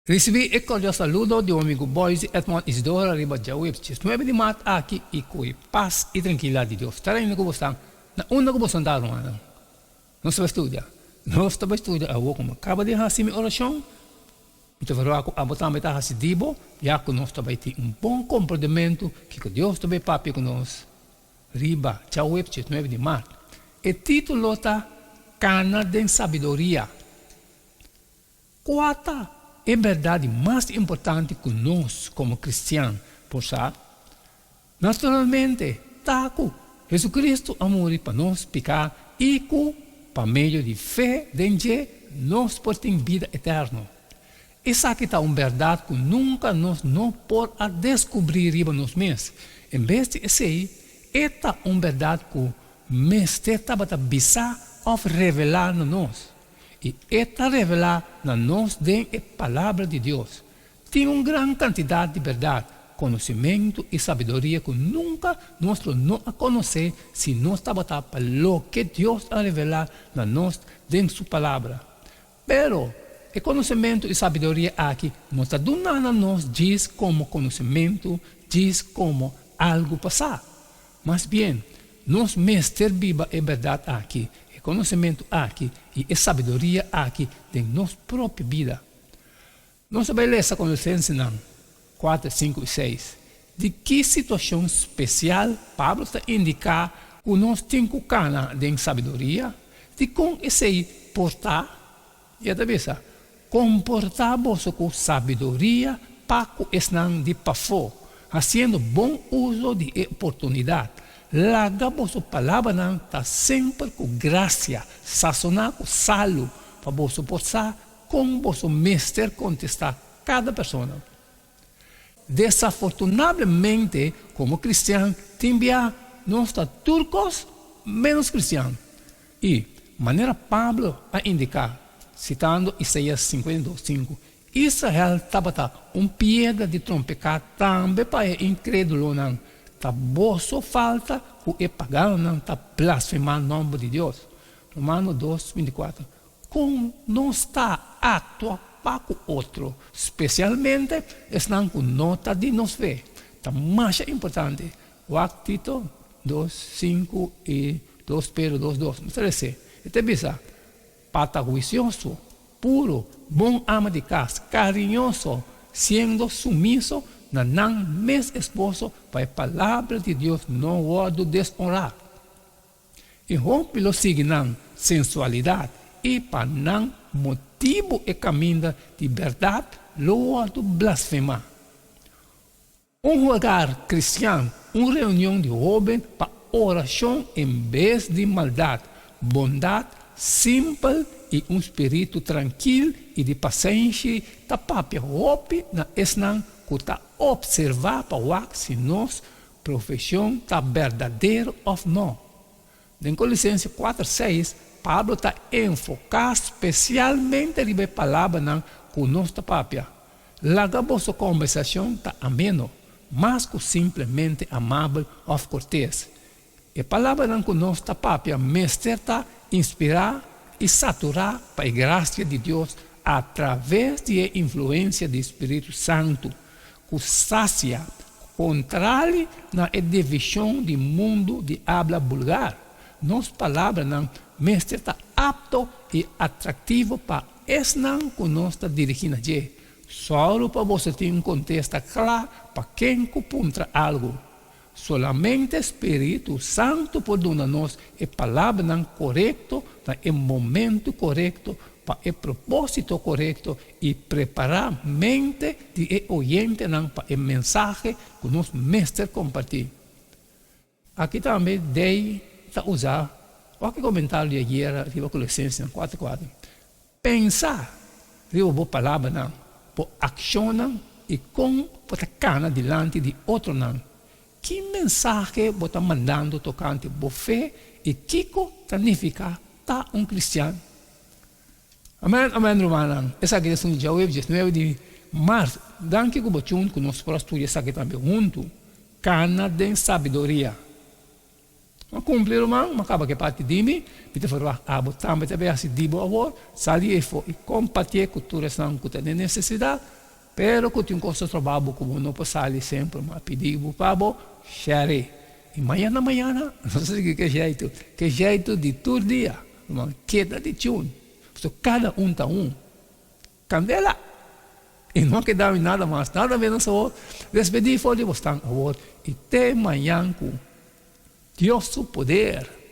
Risibí e kordial saludo di bo amigu Boyce Edmond Isidora riba djaweps diesnuebe di mart aki i ku e pas i trankilidat di Dios ta reina ku bosan na unda ku bosan ta rumannan. Nos ta bai studia. Nos ta bai studia awor ku mi kaba di hasi mi orashon. Mi ta verwagt ku abo tambe ta hasi di bo ya ku nos ta bai tin un bon komprendementu kiko Dios ta bai papia ku nos riba djaweps diesnuebe di mart. E título ta Kana den Sabiduria. Kua ta e bèrdat di mas importante ku nos komo kristian por sa? Naturalmente, ta ku Hesukristu a muri pa nos piká i ku pa medio di fe den dje nos por tin bida eterno. Esaki ta un bèrdat ku nunka nos no por a deskubrí riba nos mes. En bes di esei, e ta un bèrdat ku mester tabata bisá òf revelá na nos. I e ta revelá na nos den e Palabra di Dios. Tin un gran kantidat di bèrdat, konosementu i sabiduria ku nunka nos lo no a konosé si nos tabata pa loke Dios a revelá na nos den su Palabra. Pero, e konosementu i sabiduria aki no ta duná na nos djis komo konosementu, djis komo algu pasá. Mas bien, nos mester biba e bèrdat aki, e konosementu aki i e sabiduria aki den nos propio bida. Nos a bai lesa Kolosensenan kuater, sinku i seis. Di ki situashon spesial Pablo ta indiká ku nos tin ku kana den sabiduria? Dikon esei por ta? I e ta bisa, Komportá boso ku sabiduria pa ku esnan di pafó, hasiendo bon uso di e oportunidat. Laga boso palabranan ta semper ku grasia, sasoná ku salu, pa boso por sa kon boso mester kontestá kada persona. Desafortunablemente, komo kristian, tin bia nos ta tur kos ménos kristian. I, manera Pablo a indiká, sitando Isaías 52, 5, Israel tabata un piedra di trompeká tambe pa e inkrédulonan. Ta boso falta ku e paganonan ta blasfemá nòmber di Dios. Romano 2, 24. Kon nos ta aktua pa ku otro, spesialmente esnan ku no ta di nos fe, ta masha importante. Wak Tito 2, 5 i 2 Pedro 2, 2. Nos ta lese, E ta bisa, Pa ta huisioso, puru, bon ama di kas, kariñoso, siendo sumiso na nan mes esposo pa e palabra di Dios no wòrdu deshonrá. I hopi lo sigui nan sensualidat i pa nan motibu e kaminda di bèrdat lo wòrdu blasfemá. Un hogar kristian, un reunion di hóben pa orashon en bes di maldat, bondat simpel i un spiritu trankil i di pasenshi ta papia hopi na esnan ku ta opservá pa wak si nos profeshon ta berdadero òf nò. Den Kolisense kuater seis, Pablo ta enfoká spesialmente riba e palabranan ku nos ta papia. Laga boso kòmbersashon ta ameno, mas ku simplemente amabel òf kortes. E palabranan ku nos ta papia mester ta inspirá i saturá pa e grasia di Dios atraves di e influensia di spiritu santu, ku sasia, kontrali na e divishon di mundu di abla bulgar. Nos palabranan mester ta apto i atraktivo pa esnan ku nos ta dirigí na dje. Sòru pa boso tin un kontesta kla pa ken ku puntra algu. Solamente spiritu santu por duna nos e palabranan korekto na e momentu korekto pa e propósito korekto i prepará mente di e oyentenan pa e mensahe ku nos mester kompartí. Aki tambe Dey ta usa wak e komentario di ayera riba Kolosensenan kuater kuater, Pensa riba bo palabranan, bo akshonnan i kon bo ta kana dilanti di otronan. Ki mensahe bo ta mandando tokante bo fe i kiko ta nifiká ta un kristian? Amen, amen rumannan. Esaki ta esun djaweps diesnuebe di mars. Danki ku bo tune ku nos por a studia esaki tambe huntu. Kana den sabiduria. M'a kumpli ruman, m'a kaba ku e parti di mi, mi ta ferwagt abo tambe ta bay hasi di bo awor, sali efo i kompartié ku tur esnan ku ta den nesesidat, pero ku tin un kos ta troba bo ku bo no por sali semper, m'a pidi bo pa bo share. I mañana mañana nos ta sigui ku e jeitu, ku e jeitu di tur dia, ruman, keda di tune, pasobra kada un ta un. Candela! I no a keda mi nada mas, nada menos awor. Despedí for di bosnan awor i te mañan ku Dios su poder.